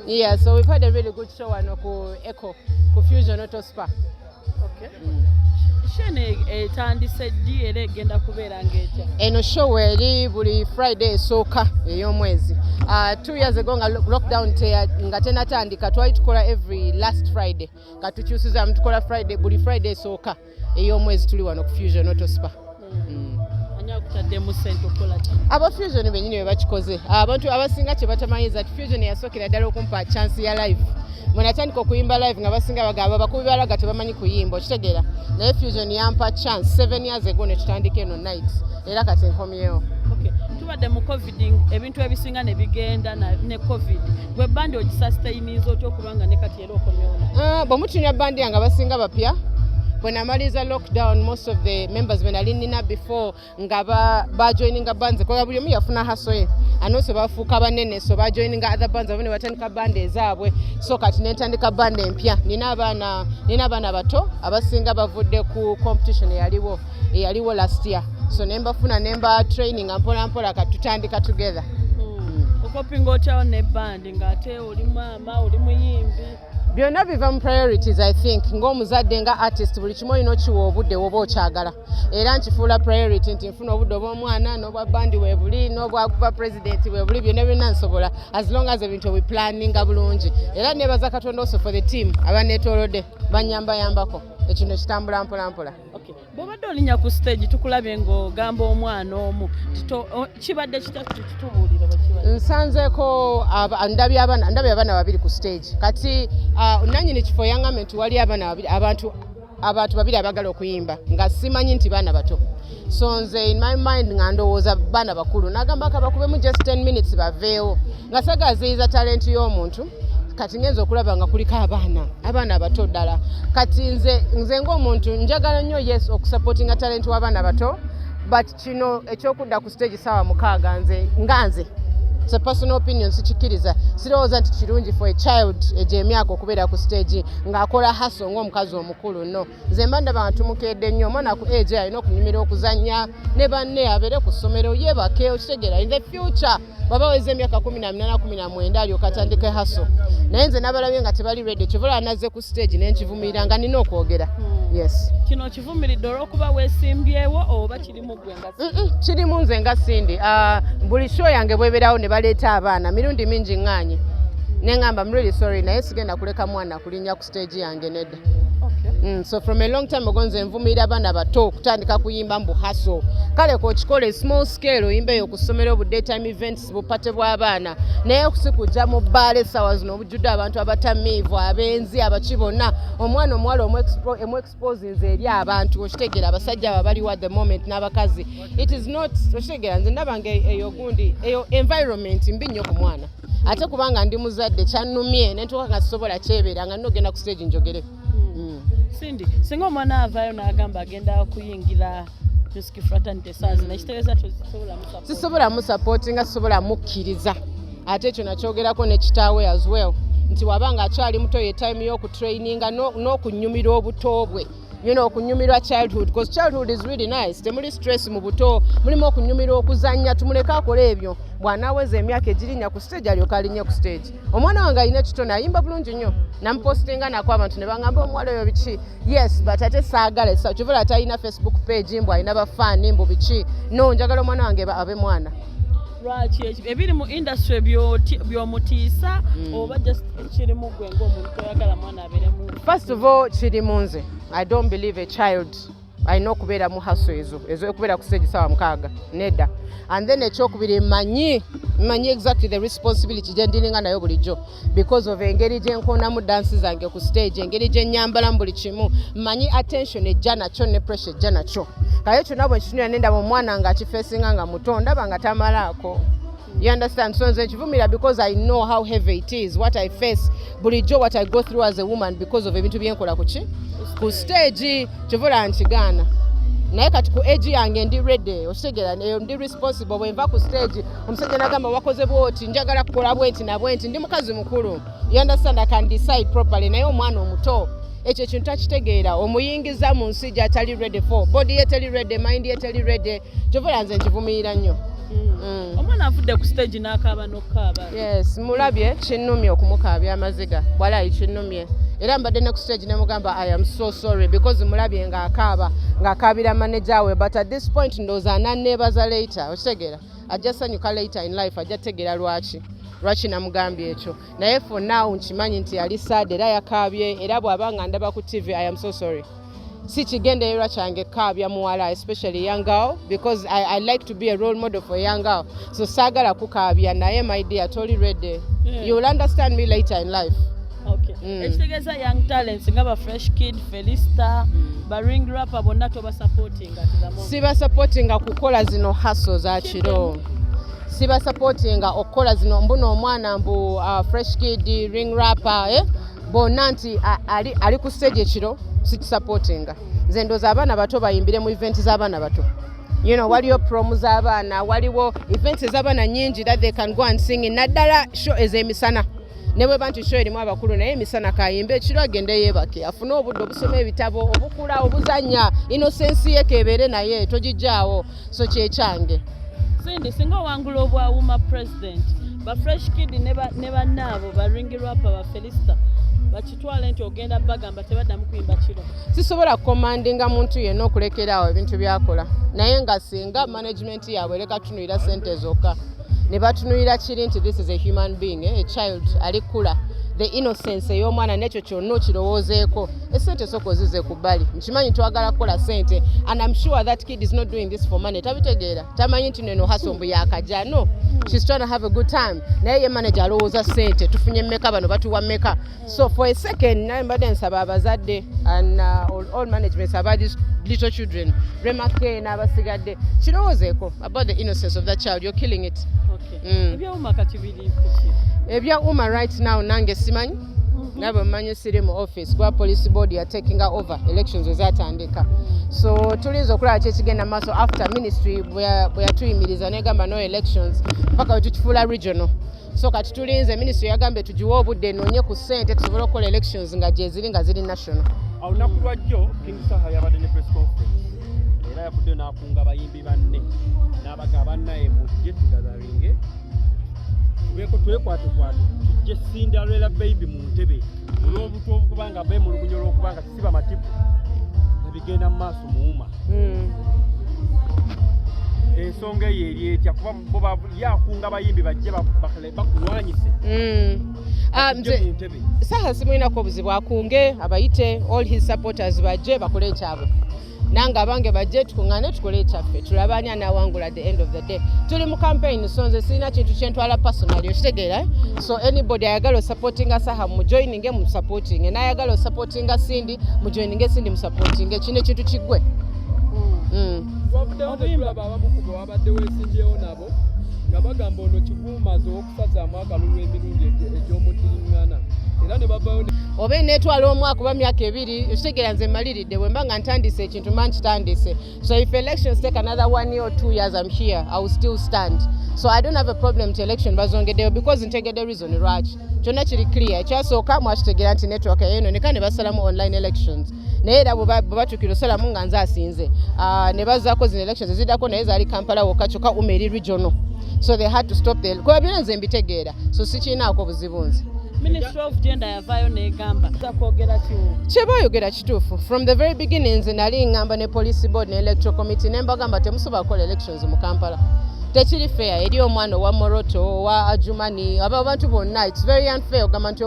Yeah, so we've had a really good show wano ku Echo, ku Fusion Auto Spa. Okay. Show eno etandise ddi era egenda kubeera ng'etya? Eno show eri buli Friday esooka ey'omwezi. 2 years ago nga lockdown nga tenatandika, twali tukola every last Friday. Nga tukyusizaamu, tukola Friday, buli Friday esooka ey'omwezi tuli wano ku Fusion Auto Spa. Ani akutaddemu ssente okukola ki? Aba Fusion bennyini be bakikoze. Abantu abasinga kye batamanyi that Fusion yasookera ddala okumpa chance ya live. Bwe natandika okuyimba live, nga basinga bagamba bakubi balaga tebamanyi kuyimba, okitegeera? Naye Fusion yampa chance 7 years ago ne tutandika eno night, era kati nkomyewo. Okay. Tubadde mu COVID, ebintu ebisinga ne bigenda ne COVID. Gwe bandi ogisustaininza otya okubanga ne kati era okomyewo nayo? Ah, bwe mutunya bandi yange, abasinga bapya. Bwe namaliza lockdown, most of the members be nali nina before nga bajoininga bands, kola buli omu yafuna hustle ye and also bafuuka banene, so bajoininga other bands, abamu ne batandika band ezaabwe. So kati nentandika band empya. Nina abaana bato, abasinga bavudde ku competition eyaliwo last year, so nembafuna nemba training mpola mpola, kati tutandika together. Okopinga otyawo ne bandi ng'ate oli maama, oli muyimbi? Byonna biva mu priorities, I think. Ng'omuzadde, nga artist, buli kimu olina okiwa obudde woba okyagala, era nkifuula priority nti nfuna obudde obw'omwana n'obwa bandi weebuli n'obwa president weebuli, byonna byonna nsobola as long as ebintu obiplaninga bulungi. Era nebaza Katonda also for the team abaneetoolodde, banyambayambako, ekintu ekitambula mpola mpola. Okay. Bw'obadde olinnya ku stage, tukulabye ng'ogamba omwana omu. Kibadde kitya? Kitubuulire bwe kibadde. Nsanzeeko ndabye abaana babiri ku stage. Kati nannyini kifo yaŋŋambye nti wali abaana babiri, abantu babiri abagala okuyimba, nga simanyi nti baana bato. So nze in my mind nga ndowooza baana bakulu. Nagamba kabakubemu just 10 minutes baveewo, nga sagaziyiza talent y'omuntu. Kati ngenza okulaba nga kuliko abaana abato ddala. Kati nze ng'omuntu njagala nnyo, yes, okusupportinga talent w'abaana bato, but kino ekyokudda ku stage saawa 6, nze nga nze, it's a personal opinion, sikikkiriza. Sirowooza nti kirungi for a child egyo emyaka okubeera ku stage ng'akola hustle ng'omukazi omukulu. No, nze mba ndaba nga tumukedde nnyo. Omwana ku age alina okunyumira, okuzannya ne banne, abeere ku ssomero, yeebake, okitegeera? In the future bw'aba weza emyaka 18, 19, alyoka atandike hustle. Naye nze nabalabye nga tebali ready, kyova nazze ku stage nenkivumirira nga nina okwogera, yes. Kino kivumiridde olw'okuba weesimbyewo oba kirimu ggwe nga Kirimu nze nga Cindy. Buli show yange bwebeerawo ne baleeta abaana, mirundi mingi ŋŋaanye, neŋŋamba, "I'm really sorry, naye sigenda kuleka mwana kulinnya ku stage yange, nedda." So from a long time ago nze nvumirira abaana bato okutandika kuyimba mbu hustle. Kale kokikole small scale, oyimbeeyo ku ssomero, bu daytime events, bupate bw'abaana, naye si kujja mu bbaala essaawa zino obujjudde abantu abatamiivu, abenzi, abaki bonna. Omwana omuwala omuexposinze eri abantu, okitegeera? Abasajja abo abaliwo at the moment n'abakazi, it is not, okitegeera? Nze ndaba nga eyo gundi, eyo environment mbi nnyo ku mwana. Ate kubanga ndi muzadde, kyannumye nentuuka nga sisobola kyebeera, nga nina ogenda ku stage njogere. Cindy, singa omwana avaayo n'agamba agenda kuyingira music fraternity esaawa zino, ekitegeeza tosobola musupport? Sisobola musupportinga, sisobola mukkiriza. Ate ekyo nakyogerako ne kitaawe as well, nti waba nga akyali muto, ye time y'okutraininga n'okunyumirwa obuto bwe, okunyumirwa childhood, because childhood is really nice. Temuli stress mu buto, mulimu okunyumirwa, okuzannya. Tumuleke akole ebyo. Bw'anaaweza emyaka egirinnya ku stage, alyoka alinnye ku stage. Omwana wange alina ekitone, ayimba bulungi nnyo. Namupostinga nako, abantu ne baŋŋamba omuwala oyo biki. Yes, but ate saagala kivula ate alina Facebook page, mbu alina bafaani, mbu biki. No, njagala omwana wange abe mwana. Lwaki? Ebiri mu industry byomutiisa oba just kirimu gwe ng'omuntu toyagala mwana abeeremu? First of all, kiri mu nze. I don't believe a child alina okubeera mu hustle ezo ezokubeera ku stage sawa 6, nedda. And then ekyokubiri, mmanyi exactly the responsibility gye ndiringa nayo bulijjo because of engeri gye nkonamu dansi zange ku stage, engeri gye nyambalamu, buli kimu. Mmanyi attention ejja nakyo ne pressure ejja nakyo. Kale kyonna bwe nkitunira nendaba omwana ng'akifacinga nga muto, ndaba nga tamalaako. You understand? So nze nkivumira because I know how heavy it is, what I face bulijjo, what I go through as a woman because of ebintu byenkola kuki ku stage. Kivula nkigaana. Naye kati ku age yange ndi ready, okitegeera? Eyo ndi responsible. Bwe nva ku stage, omusajja nagamba wakoze bwoti, njagala kukola bwenti na bwenti, ndi mukazi mukulu. You understand? I can decide properly. Naye omwana omuto ekyo ekintu takitegeera, omuyingiza mu nsi gy'atali ready for. Body ye teri ready, mind ye teri ready. Kyovula nze nkivumirira nnyo. Omwana avudde ku stage n'akaaba n'okukaaba. Yes, mulabye, kinnumye okumukaabya amaziga. Walayi kinnumye, era mbadde ne ku stage ne mugamba, "I am so sorry," because mulabye ng'akaaba, ng'akaabira manager we. But at this point ndowooza ananneebaza later, okitegeera? Ajja sanyuka later in life, ajja tegeera lwaki namugambye ekyo. Naye for now nkimanyi nti yali sad era yakaabye, era bw'aba nga ndaba ku TV, I am so sorry. Si kigendererwa kyange kaabya muwala, especially young girl, because I like to be a role model for a young girl, so saagala kukaabya. Naye my dear, toli ready. You will understand me later in life. Okay. Ekitegeeza young talents nga ba Fresh Kid, Felista, ba Ring Rapper bonna tobasupportinga to the moment? Sibasupportinga kukola zino hustle za kiro, sibasupportinga okukola zino mbuno omwana mbu Fresh Kid, Ring Rapper, eh? Bonna nti ali ku stage ekiro, sikisupportinga. Nze ndowooza abaana bato bayimbire mu event z'abaana bato. Waliyo prom z'abaana, waliwo events ez'abaana nyingi that they can go and sing in, naddala show ez'emisana. Ne bweba nti show erimu abakulu, naye emisana kayimbe, ekiro agende yeebake, afune obudde obusoma ebitabo, obukula, obuzanya. Innocence ye kebeere naye, togijjaawo. So kyekyange. Cindy, singa owangula obwa UMA president, ba Fresh Kid ne bannaabo ba Ring Rapper, ba Felista, bakitwale nti ogenda bagamba tebaddamu kuyimba kiro? Sisobola kucommandinga muntu yenna okulekeraawo ebintu byakola, naye nga singa management yaabwe ereka tunuulira sente zokka ne batunuulira kiri nti this is a human being, eh, a child ali kula, the innocence ey'omwana n'ekyo kyonna okirowoozeeko. Esente sooka ozize ku bbali. Nkimanyi twagala kukola sente, and I'm sure that kid is not doing this for money. Tabitegeera, tamanyi nti neno hustle mbu yakajja. No, she's trying to have a good time, naye ye manager alowooza sente, tufunye mmeka, bano batuwa mmeka. So for a second naye mbadde nsaba abazadde and all managements about these little children, Remake n'abasigadde, kirowoozeeko about the innocence of that child. You're killing it. Okay. Ebya UMA kati biri kuki? Ebya UMA right now nange simanyi, nabe mmanyi siri mu office kuba police board ya taking over elections wezatandika, so tulinza okulaba ki ekigenda maaso after ministry bwe yatuyimiriza negamba no elections paka wetukifuula regional. So kati tulinze ministry yagambye tugiwe obudde enoonye ku ssente tusobole okukola elections nga gyeziri nga ziri national. Awo olunaku lwajjo King Saha yabadde ne press conference, era yavuddeyo n'akunga abayimbi banne n'abaga bannaye, mujje tugatheringe, tubeeko twekwatekwate, tujje Cinderella Baby mu ntebe olw'obuto obukubanga beemulugunya olw'okubanga si bamativu nebigenda mu maaso mu UMA. Ensonga eyo eri etya? Kuba bo yakunga abayimbi bajje bakulwanyise bajje mu ntebe. Saha simulinako obuzibu, akunge abayite all his supporters bajje bakole ekyabwe, nange abange bajje tukuŋŋaane tukole ekyaffe, tulabe ani anaawangula. At the end of the day tuli mu campaign, so nze sirina kintu kyentwala personally, okitegeera, eh? So anybody ayagala osupportinga Saha, mujoininge, musupportinge, n'ayagala osupportinga Cindy, mujoininge Cindy, musupportinge. Kino ekintu kiggwe. Twavuddeyo ne tulaba abamu ku be wabadde weesimbyewo nabo nga bagamba ono kiguumaze okusazaamu akalulu emirundi egy'omuddiriŋŋana, era ne bavayo ne Oba eneetwala omwaka oba myaka 2, okitegeera? Nze maliridde. Bwe mba nga ntandise ekintu, mba nkitandise. So if elections take another one year or 2 years, I'm here, I will still stand. So I don't have a problem to election bazongeddeyo, because ntegedde reason lwaki. Kyonna kiri clear. Ekyasooka mwakitegeera nti network yayononeka ne basalamu online elections, naye era bwe batuukira osalamu nga nze asinze. Ah, ne bazzaako zino elections eziddako, naye zaali Kampala wokka, kyokka UMA eri regional, so they had to stop the kuba byonna nze mbitegeera, so sikiinaako buzibu nze. Ministry of Gender yavaayo n'egamba kwogera kiwo. Kyebayogera kituufu. From the very beginning nze nali ngamba ne police board ne electoral committee ne mbagamba temusobola kukola elections mu Kampala, tekiri fair eri omwana owa Moroto, owa Adjumani, aba abantu bonna. It's very unfair ogamba nti